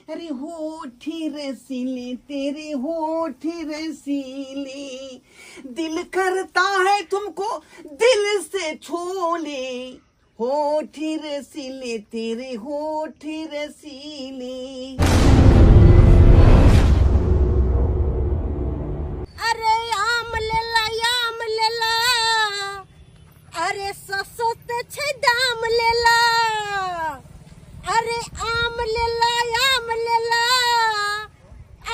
अरे होठ रसीले तेरे होठ रसीले, दिल करता है तुमको दिल से छोले, होठ रसीले तेरे होठ रसीले। अरे आम लेला आम लेला, अरे ससुत छै दाम लेला, अरे आम लेला आम लेला,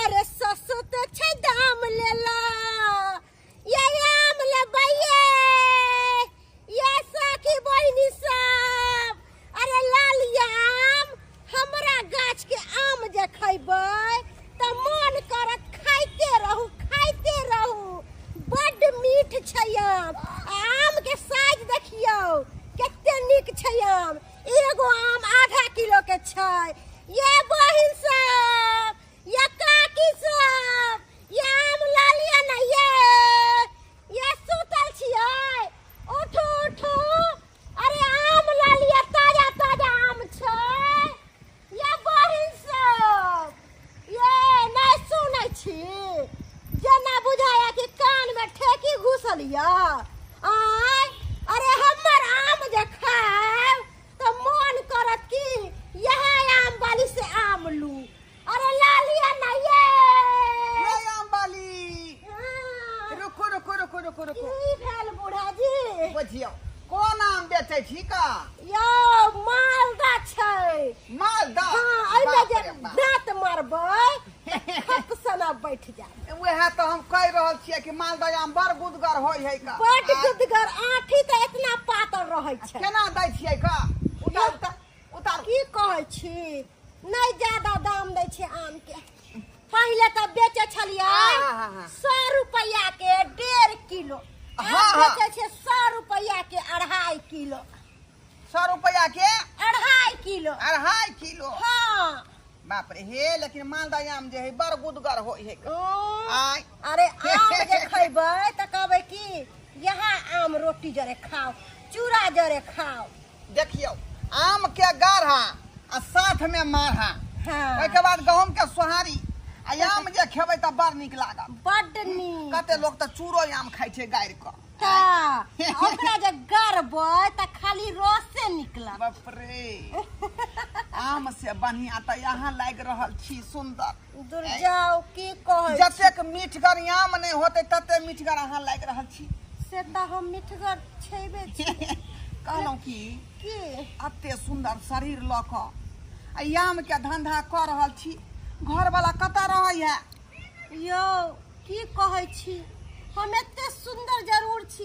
अरे ससुत छै दाम लेला, ये आम लेबै ये, ये सखी बहिनी सब, अरे लाल आम हमरा गाछ के आम जे खैबै तऽ मन करत खाइते रहू खाइते रहू, बड्ड मीठ छै आम। आम के साइज देखियौ कते नीक छै आम, एगो आम आधा किलो के छै। ये बहिन सब, ये काकी सब, ये आम लऽ लिअ ने, ये सुतल छियै, उठू उठू, अरे आम लऽ लिअ, ताजा ताजा आम छै। ये बहिन सब, ये नहि सुनै छी, जेना बुझाया कि कान में ठेकी घुसल या। आय अरे हमर आम जे खायब तऽ मन करत कि यह आम वाली से आम लू। अरे ला लिअ ना ये। ये आम वाली। हाँ। रुको रुको रुको रुको रुको। की भेल बूढ़ा जी? बुझियौ कोन आम बेचै छी का? यौ मालदा छै। मालदा? हाँ, एहिमे बाप जे रे बाप। दाँत मारबै खप सना बैठ जायत। उएह तऽ हम कहि रहल छियै कि मालदा आम बड़ गुदगर होइ है का। बड गुदगर, आँठी तऽ इतना पातर रहै छै। केना दै छियै का? उतार उतार उतार। की कहै छी, नहि ज्यादा दाम दै छै आम के। पहिले तऽ बेचै छलियै हाँ, हाँ, हाँ। 100 रुपैआ के 1.5 किलो, आब हाँ, हाँ। बेचै छियै 100 रुपैआ के 2.5 किलो। 100 रुपैआ के 2.5 किलो। 2.5 किलो। हाँ। बाप रे, हे लेकिन मालदा आम जे है बड़ गुदगर होइ है। आय। अरे आम जे खैबै तऽ कहबै कि यहाँ आम रोटी जरे खाओ, चूड़ा जरे खाओ। देखियौ आम के गाढ़ा आ साथ में माढ़ा, हाँ। ओहिके बाद गहूम के सोहारी, आ आम जे खेबै तऽ बड़ नीक लागत। बड्ड नीक। कते लोक तऽ चूड़ो आम खाइ छै गाड़ि कऽ। तऽ ओकरा जे गरबै तऽ खाली रसे निकलत। बाप रे, आम से बढ़िया तऽ यहाँ लागि रहल छी सुंदर। दूर जाओ, की कहै छी? जतेक मीठगर आम नहि होतै तते मीठगर अहाँ लागि रहल छी। से तऽ हम मीठगर छेबे छी। कहलहुँ की की एते सुंदर शरीर लऽ कऽ आ आम के धंधा कऽ रहल छी, घरवाला कतऽ रहैया? यौ की कहै छी, हम एते सुंदर जरूर छी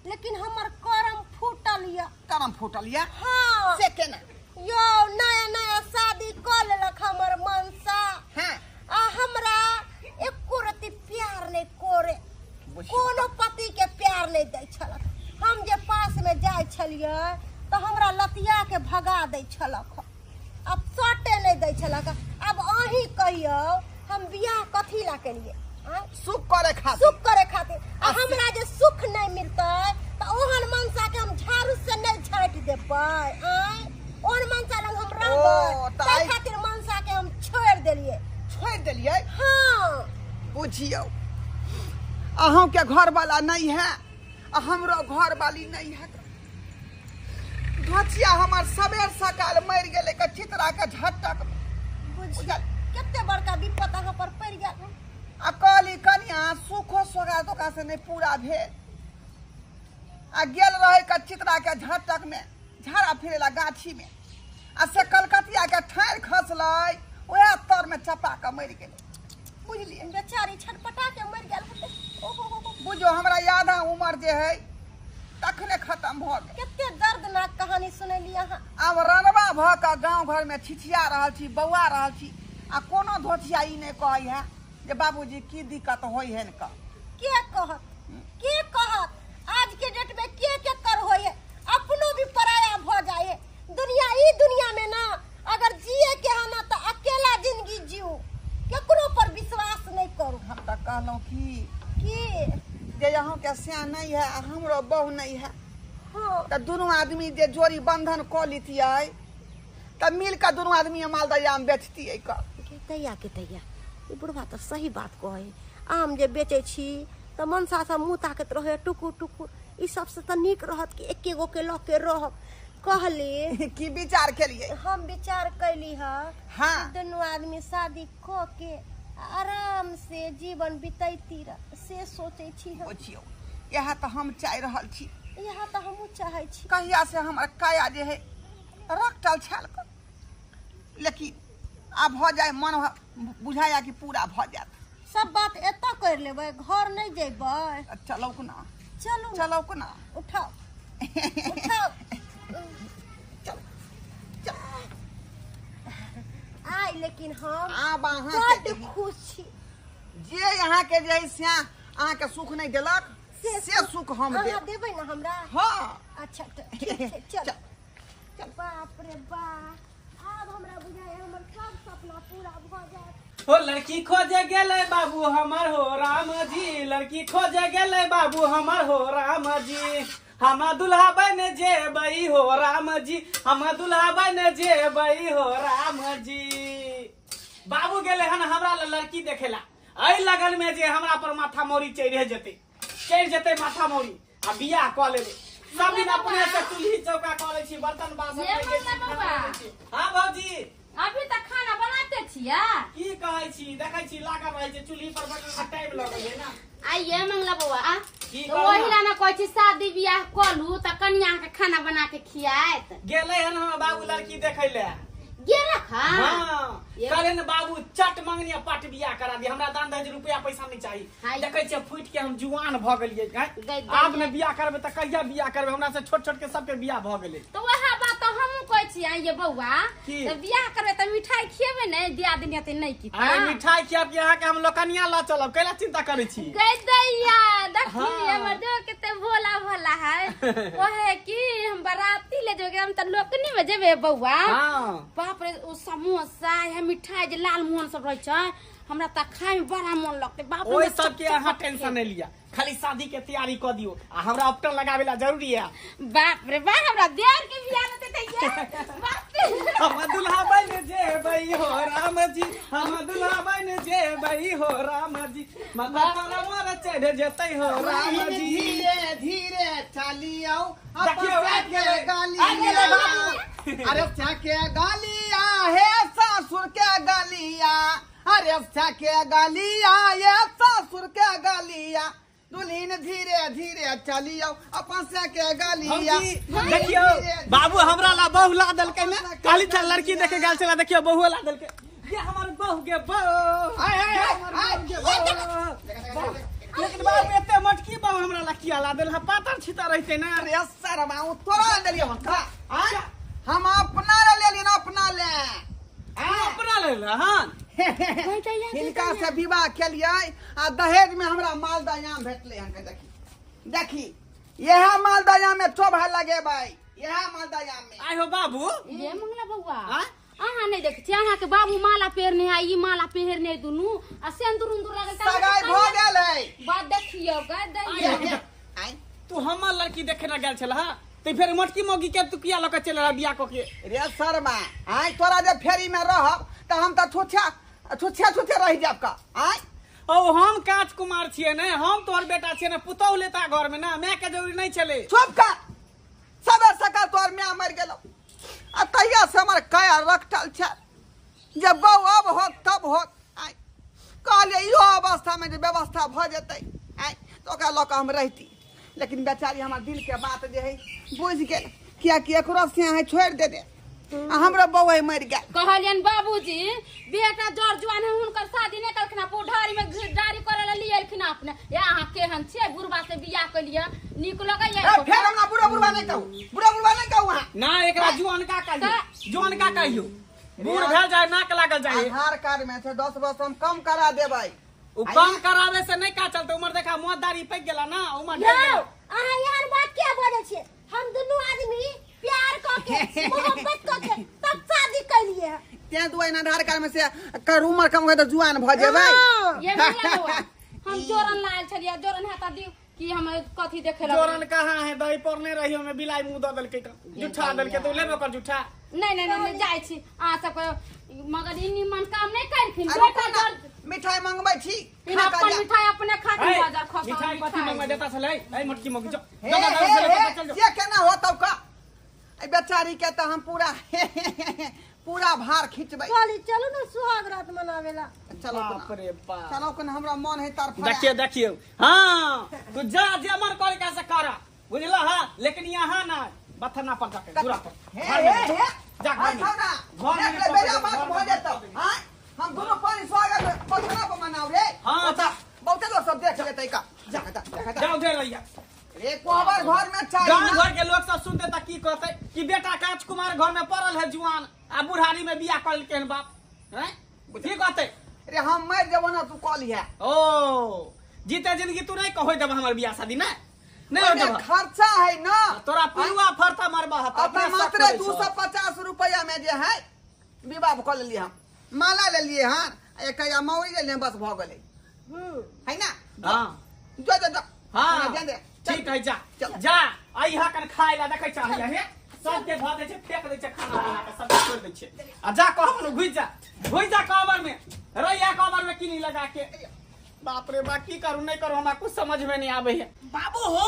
लेकिन हमर करम फूटल यऽ। करम फूटल यऽ? हाँ। से केना? यौ नया नया शादी कऽ लेलक हमर मनसा। हाँ। आ हमरा एको रत्ती प्यार नहि करे, बुझियौ। कोनो पति के प्यार नहि दै छलक। हम जे पास में जाइ छलियै तऽ हमरा लतिया के भगा दै छलक, अब सटे नहि दै छलक। अब अहीं कहियौ हम बियाह कथी ला केलियै? आँय? सुख करे खातिर। सुख करे खातिर। आ हमरा जे सुख नहि मिलतै तऽ ओहन मनसा के हम झाड़ू से नहि झाँटि देबै। आँय? ओहन मनसा लग हम रहबै, ओ, तऽ ताहि खातिर मनसा के हम छोड़ि देलियै। छोड़ि देलियै? हाँ। बुझियौ अहूँके घरवाला नहि है आ हमरो घरवाली नहि है। धोचिया हमर सबेर सकाल मरि गेलै के चितरा के झटक में। बुझियौ कते बड़का विपत अहाँ पर पड़ि गेल। आ कहली कनिया सुखो सोगा धोखा से नहि पूरा भेल, आ गेल रहे के चितरा के झटक में झाड़ा फिरेला गाछी में, आ से कलकतिया के ठाढ़ि खसलै ओएह तर में चपा के मरि गेलै। बुझलियै? बेचारी छटपटा के मरि गेल होतै। ओहो हो हो। बुझो हमरा आधा उमर जे है तखने खत्म भऽ गेल। कते दर्दनाक कहानी सुनेली अहाँ। आब रनबा भऽ कऽ गाँव घर में छिछिया रहल छी, बौआ रहल छी, आ कोनो धोथिया ई नहि कहै है जे बाबूजी की दिक्कत होइ है का। के कहत, के कहत आज के डेट में के के कर होय है, अपनो भी पराया भऽ जाय है। दुनिया ई दुनिया में ना अगर जिए के है ना तऽ अकेला जिंदगी जीऊ, केकरो पर विश्वास नहीं करू। हम तऽ कहलहुँ की की जे अहूँ के स्याह नहीं है आ हमरो बहू नहीं है, हाँ। तऽ दुनू आदमी जे जोड़ी बंधन कऽ लितियै तऽ मिल कऽ दुनू आदमी मालदह आम बेचतियै कऽ। गे दैया के दैया, ई बुढ़वा तऽ सही बात कहै। आम जे बेचै छी तऽ मनसा सब मुँह ताकैत रहै टुकुर टुकुर। ई सबसँ तऽ नीक रहत कि एके गो के लऽ के रहब। कहली की विचार केलियै? हम विचार कैली हँ। हाँ। दुनू आदमी शादी कऽ के आराम से जीवन बितैती रह, से सोचै छी हम। बुझियौ, इएह तऽ हम चाहि रहल छी। इएह तऽ हमहूँ चाहै छी। कहिया से हमर काया जे है रखटल छल, लेकिन आब भऽ जाय मन बुझाया कि पूरा भऽ जायत। सब बात एतऽ करि लेबै, घर नहि जेबै। चलौ कोना? चलू ने। चलौ कोना? उठाउ उठाउ। चल चल। आइ लेकिन हम आब अहाँके बड्ड खुश छी। जे अहाँके जे है से अहाँके सुख नहि देलक से सुख हम अहाँ देब। देबै ने हमरा? हाँ। अच्छा तऽ ठीक छै, चल चल। बाप रे बाप, आब हमरा बुझाइए हमर सब सपना पूरा भऽ जायत। हो लड़की खोजे गेलै बाबू हमर हो राम जी, लड़की खोजे गेलै बाबू हमर हो राम जी, हम दुल्हा बन जेबै हो राम जी, हम दुल्हा बन जेबै हो राम जी। बाबू गेलै हन हमरा लए लड़की देखेला, एहि लगन में जे हमरा पर माथा मौरी चढ़े जेतै, चढ़ि जेतै माथा मौरी आ बियाह कऽ लेबै। सब दिन अपने से चूल्ही चौका कऽ लै छी, बर्तन बासन ये धोइ दै छी, मंगला खाना बौआ। बनबै छी। हाँ भौजी। अभी तक खाना बनाते छियै? की कहै छी, देखै छी लागल रहै छै चूल्ही पर बनबै में टाइम लगै है ना। आइए मंगला बौआ, की तऽ कहू ओहि ना? ला ने कहै छी शादी बियाह कऽ लू तऽ कनिया अहाँके खाना बना के खियाएत। गेलै हन हमर बाबू लड़की देखै ले। गेलक हँ? हाँ। ये- कहले ने बाबू चट मंगनी आ पट बियाह करा दी, हमरा दान दहेज रुपया पैसा नहीं चाही। हाय। देखै छियै फूटि के हम जुआन भऽ गेलियै, हैं? गई- आब ने बियाह करबै तऽ कहिया बियाह करबै, हमरा से छोट छोट के सबके बियाह भऽ गेलै। तऽ वएह बात तऽ हमहूँ कहै छियै आइये बौआ, की? तऽ बियाह करबै तऽ मिठाई खियेबै ने, दियादनी हेतै नहि की आइ मिठाई खियाब कि अहाँके हम लोकनिया लऽ चलब, कैला चिंता करै छी? गई दैया देखी। हाँ। हमर देवर कते भोला भोला है, कहे कि हम बराती ले जेबै, हम तऽ लोकनी में जेबै बौआ। हाँ। बाप रे, ओ समोसा है मिठाई जे लाल मोहन सब रहै छै, हमरा तऽ खाय में बड़ा मन लगतै बाप रे। ओहि हमरा सबके चप- अहाँ चप टेंशन नहि लिअ, खाली शादी के तैयारी कऽ दियौ आ हमरा उपटन लगाबे ला जरूरी है। बाप रे बाप, हमरा देवर के बियाह होतै तऽ ये बाप रे। हम दुल्हा बन जेबै हो राम जी, हम दुल्हा बन जेबै हो राम जी, माथा पर मोर चढ़ जेतै हो राम जी। धीरे धीरे चलियौ देखियौ, आबि गेलै। आबि गेलै बाबू। अरे के गालिया हे ससुर के गालिया, अरे के गालिया ये ससुर के गालिया, दुल्हन धीरे धीरे चलियौ अपन से के गालिया। भौजी, देखियौ बाबू हमरा ला बहू ला देलकै ने, कहली छल लड़की देखे गेल छला, देखियौ बहू ला देलकै। ये हमर बहू के बहू, आय, आय, आय, हमर आय, बहू के बहू। लेकिन बाबू एते मोटकी बहू हमरा ला किया ला देल, पातर छितर रहते ने। अरे सरवा, उ तोरा देलियौ हन का? आय, हम अपना ले लेलियन, अपना ले। तू अपना ले ले हन। हिनका से विवाह केलियै आ दहेज में हमरा मालदह आम भेटलै हन। देखी देखी, इएह मालदह आम में चोभा लगेबै, इएह मालदह आम में। आइ हो बाबू। ये मंगला बौआ, आँय? अहाँ नहि देखै छियै अहाँके बाबू माला पहिरने है, ई माला पहिरने है दुनू आ सिन्दूर उन्दूर लगल तऽ सगाई भऽ गेल है। बात देखियौ गै दैया। आँय? तू हमर लड़की देखे ना गेल छल हा, ते फेर मोटकी मौगी के तू किया लऽ के चलि रहल बियाह कऽ के? रे शर्मा, आँय तोरा जे फेरी में रहब तऽ हम तऽ छुछा छुछे छुछे रहि जायब का। आँय? ओ हम कांच कुमार छियै ने, हम तोहर बेटा छियै ने, पुतोहु लेता घर में ना, माय के जरूरी नहीं छलै। चुप कर, सबे सकाल तोहर माय मरि गेलौ आ तहिया से हमर काया रखटल छै जे बौ अब होत तब होत। आँय कहलियै इहो अवस्था में जे व्यवस्था भऽ जेतै आँय तऽ ओकरा लऽ कऽ हम रहिती, लेकिन बेचारी हमर दिल के बात जे है बुझि गेल, कियाकि एकरो से अहाँ छोड़ि देने आ हमरो बौआ मरि गेल। कहलियनि बाबूजी बेटा जर जुआन है, हुनकर शादी नहि कलखिन, बुढ़ारी में दाढ़ी करे ला लियलखिन अपने। या अहाँ केहन छियै, बुढ़बा से बियाह केलियै, नीक लगैया? ए, फेर हमरा बुढ़ा बुढ़बा नहि कहू, बुढ़ा बुढ़बा नहि कहू अहाँ। ना एकरा जुआन का कहियौ, जुआन का कहियौ, बूढ़ भेल जाय नाक लागल जाय। आधार कार्ड में छै 10 वर्ष हम कम करा देबै। उ कम करावे से नहीं का चलते, उम्र देखा मोह दाढ़ी पैक गेला ना, उम्र ढेर यौ, गेला। अहाँ एहन बात किया बजै छियै? हम दुनू आदमी प्यार कऽ के मोहब्बत कऽ के तब शादी केलियै। तें दुआरे आधार कार्ड में से कर उम्र कम होय तऽ जुआन भऽ जेबै। हाँ। ये मंगला बौआ, हम जोरन लायल छलियै, जोरन हेता दियौ कि हम कथी देखे ला जोरन कहाँ है दही पड़ने रही हमें बिलाई मुंह दऽ देलकै तऽ जुठा देलकै तऽ लेबो कर जुठा। नहीं नहीं नहीं जाइ छी अहाँ सब मगर ई निमन काम नहीं करखिन। अरे बेटा कोना जर मिठाई मंगबै छी इन खा अपन जा। मिठाई अपने खा के बाजार खा मिठाई कथी मंगबै देता छलै ए मोटकी मोगी जो हे हे हे से केना होतौ का ए बेचारी के तऽ हम पूरा पूरा भार खिंचबै। चली चलू ना सुहाग रात मनावेला। चलो बाप रे बाप चलो कोना हमरा मन है तरफा। देखियो देखियो हाँ तू जा जे मन करे का से कर बुझला हां लेकिन यहाँ ना बथना पर जाके दूरा पर हे हे हे जा घर में। घर में घर में बेजा बात भ जेतौ। हां हम दुनू पानी स्वागत बथना पर मनाव रे। हां जा बहुते लोग सब देख लेतै का जा जा जाओ दे रहिया रे कोबर घर में चाही गांव घर के लोग सब सुनते त की कहते कि बेटा कांच कुमार घर में पड़ल है जुआन आ बुढ़ारी में बियाह कर लेलकै हन बाप हैं की कहते रे हम मर जेबो ना तू कह लिहे। ओ जीते जिंदगी तू नहीं कहो देब हमर बियाह शादी ना नहीं हो देब खर्चा है ना तोरा पुरुआ फरता मरबा हत अपना मात्र 250 रुपया में जे है विवाह कर लेलिए हम माला लेलिए हां एक मौरी लेलिए बस भ गेलै है ना। हां जो जो जो हां ठीक है जा जा अइहा कन खाय ला देखै चाहे हे सब के धऽ दै छै फेंक दै छै खाना बना के सब छोड़ दै छै आ जा कहब न घुसि जा कबर में रैया कबर में किनी लगा के। बाप रे बा की करू नहीं करू हमरा कुछ समझ में नहीं आवे है। बाबू हो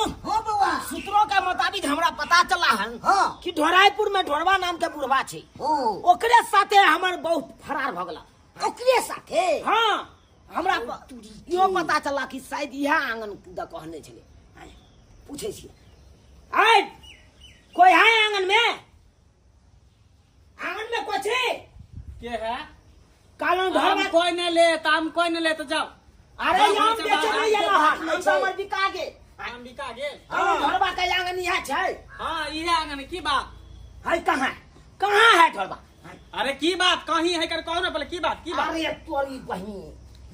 बउआ सूत्रों के मुताबिक हमरा पता चला हन हाँ। कि ढोरायपुर में ढोरवा नाम के बुढ़वा छै ओकरे साथे हमर बहुत फरार भ गेला। ओकरे साथे? हाँ हमरा इहो पता चला कि शायद इएह आंगन द कहने छलै। पूछै छियै आय कोई है आंगन में? आंगन में कोई छै? के है कालन घरवा कोई नहीं ले ताम कोई नहीं ले तो जाओ। अरे आम बेचे नहीं एलो हन आम हमर बिका गेल। आम बिका गेल? हां घरवा के आंगन इहा छै। हां इहे आंगन की बात है? कहां कहां है घरवा? अरे की बात कहीं है कर कहो ना पहले की बात की बात। अरे तोरी बहिन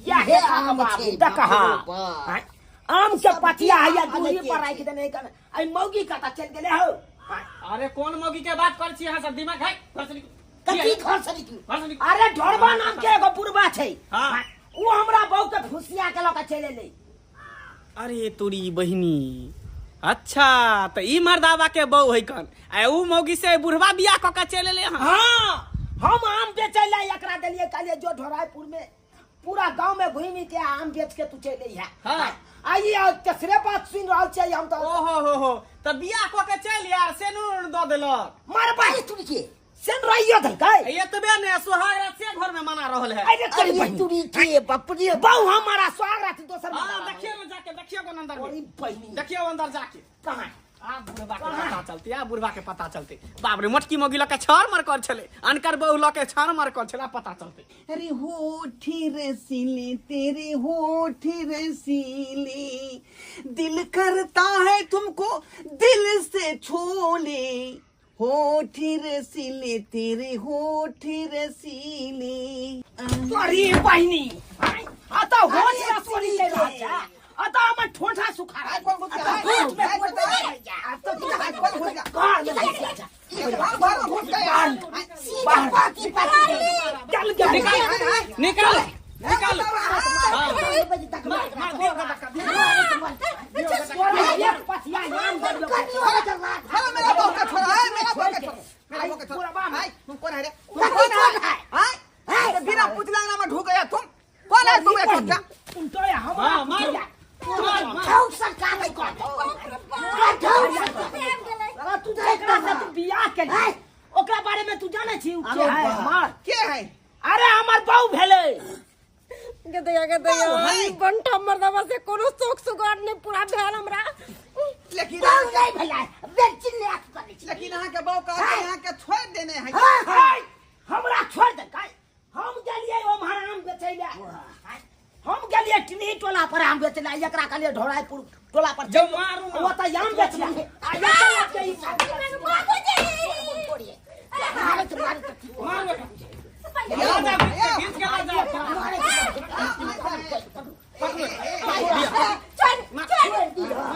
यहे आम छै देखा आम के पतिया है या दूरी पर राखि देने कन आई मौगी कता चल गेले हो। अरे कौन मौगी के बात कर छी अहाँ सब दिमाग है घर से निकलू। कथी घर से निकलू? अरे ढोरबा नाम के एगो बुढ़वा छै हां उ हमरा बहू के फुसिया के लक चले ले। अरे तोरी बहिनी अच्छा त ई मर्दावा के बहू है कन आ उ मौगी से बुढ़वा बियाह क के चले ले। हां हम आम बेचै ला एकरा देलिए कहलिए जो ढोरायपुर में पूरा गांव में घूमि के आम बेच के तू चले है। हां आई आ तेसरे बात सुन रहल छै हम त। ओहो हो हो त बियाह क के चल यार सेनूर द देलक मरबा तुरी के सेन रहियो देलकै एतबे ने सुहाग रात से घर में मना रहल है। अरे तोरी अरे तुरी के बाप रे बहु हमारा सुहाग रात दोसर हां देखियो ना जाके देखियो कोन अंदर में बहिनी देखियो अंदर जाके कहां आ बुढ़वा के पता चलते आ बुढ़वा के पता चलते। बाप रे मोटकी मोगी लके छड़ मर कर छले अनकर बहू लके छड़ मर कर छले पता चलते। अरे होठी रसीले तेरे होठी रसीले दिल करता है तुमको दिल से छोले होठी रसीले तेरे होठी रसीले। तोरी बहिनी आ त होठ रसोली ले रहल छै आ त हमर ठोठा सुखा है कोन घुस गया? होठ में कोन आ त कोन घुस गया? घर में घुस गया घर में घुस गया सीधा पाकी पाकी चल गया। निकाल निकाल निकाल मार दियो का धक्का एक पथिया आम दे दियो। हेलो मेरा बहू का छोरा है मेरा बहू का छोरा मेरा बहू का छोरा भाई तुम कौन है रे? तुम कौन है? हां बिना पूछला ना में ढुक गया तुम कौन है तुम? छोटा तुम तो हमरा मार ठोक सरकार नहीं कर तू एकरा से तू बियाह के ओकरा बारे में तू जानै छी उ के है हमार के है? अरे हमर बहू भेलै गदैया गदैया ई बंटा मर्दवा से कोनो शौक सुगार नहीं पूरा भेल हमरा। लेकिन बहू नहीं भेलै बेचि ले करै छी। लेकिन अहाँ के बहू कहै अहाँ के छोड़ देने है। हां हमरा छोड़ देलकै। हम गेलियै ओम्हर आम बेचै ले हम गेलियै टिनही टोला पर आम बेचै ले एकरा कहलियै ढोरायपुर टोला पर जब मारू ओ त आम बेचला आ एकरा के ई मारे तो मारे तो मारू खींच के ला जा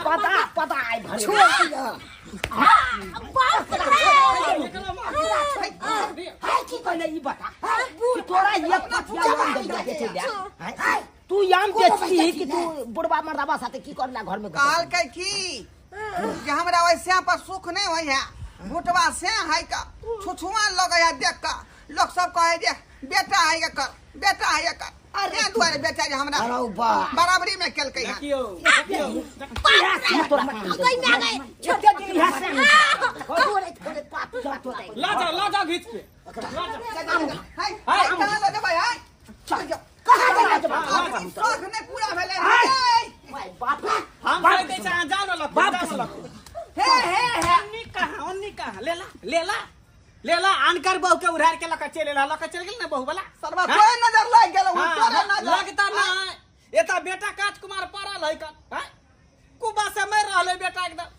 पता पता आई भरे छोड़ दिया हाय की कहले ई बता तोरा एक पथिया आम दे बेचै ले तू तू आम बेचती कि तू बुढ़वा मर्दाबा साथे की करला घर में? कहलकै की जे हमरा ओहि पर सुख नहि होइ है, भुटवा से है का छुछुआ लगै है देख कऽ, लोक सब कहै जे बेटा है एकर, बेटा है एकर। अरे दुआरे बेटा जे हमरा अरे बा बराबरी में केलकै हन। देखियौ देखियौ। तोरा गई में गई। छोटे दिन इहा से थोड़े थोड़े पापी तोरा। ला जा ला जा घीच के ला जा। है है, कहाँ लऽ जेबै है? चल जाओ। कहाँ जेबै? अखनी शौख नहि पूरा भेलै। हे बाप हम कहि दै छी अहाँ जाउ ने लखू, बाप जाउ ने लखू। हे हे हे। अन्नी कहाँ, अन्नी कहाँ? लेला लेला लेला, अनकर बहू के उधार के लக்க चलि एला, लக்க चलि गेल ने बहू वाला। सरबा तोरे नजर लागि गेलौ, तोरे नजर लगता नहीं। एता बेटा काच कुमार पड़ल है कन, हैं? कुबा से मरि रहलै बेटा एकदम,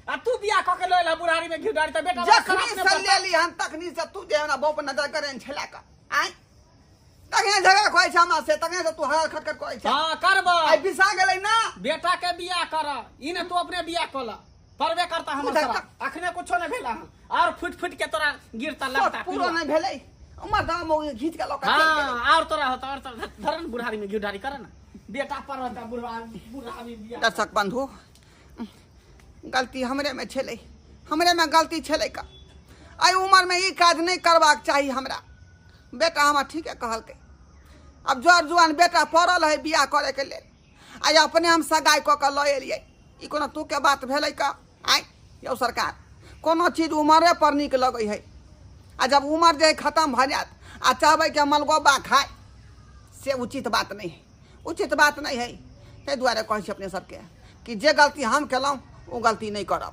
आ तू बियाह कऽ के लऽ एलह बुढ़ारी में घी डारि, तऽ बेटा जखनी से लेली हन तखनी से तू जे हमरा बहू पर नजर करेन छला का आय, तखने झगड़ा कहै छै हमरा से, तखने से तू हर खटखट कहै छै। हां करब। आइ बिसा गेलै ना। बेटा के बियाह कर, ई ने तू अपने बियाह कऽ ल, परबे करता हमर उधर सारा। अखने कुछो नहीं भेला हन, और फुट फुट के तोरा गिरता लगता। पूरा नहीं भेलै, उमर दाम मौगी घीच के लऽ के चलि गेलै। हाँ और तोरा होता, और तोरा धरन बुढ़ारी में घी डारी कर ना, बेटा पर रहता बुढ़ा बुढ़ारी बियाह। दर्शक बंधु, गलती हमरे में छलै, हमरे में गलती छलै का एहि उम्र में ई काज नहीं करबाक चाही हमरा। बेटा हमरा ठीके कहलकै, आब जर जुआन बेटा पड़ल है बियाह करे के लेल, आइ अपने हम सगाइ कऽ के लऽ एलियै, ई कोनो तू के बात भेलै का? आइ यौ सरकार, कोनो चीज उमरे पर नीक लगै है, आ जब उमर जे खत्म भऽ जायत आ चाहबै कि मलगोबा खाय, से उचित बात नहीं है, उचित बात नहीं है। ताहि दुआरे कहै छी अपने सबके कि जे गलती हम केलहुँ ओ गलती नहीं करब।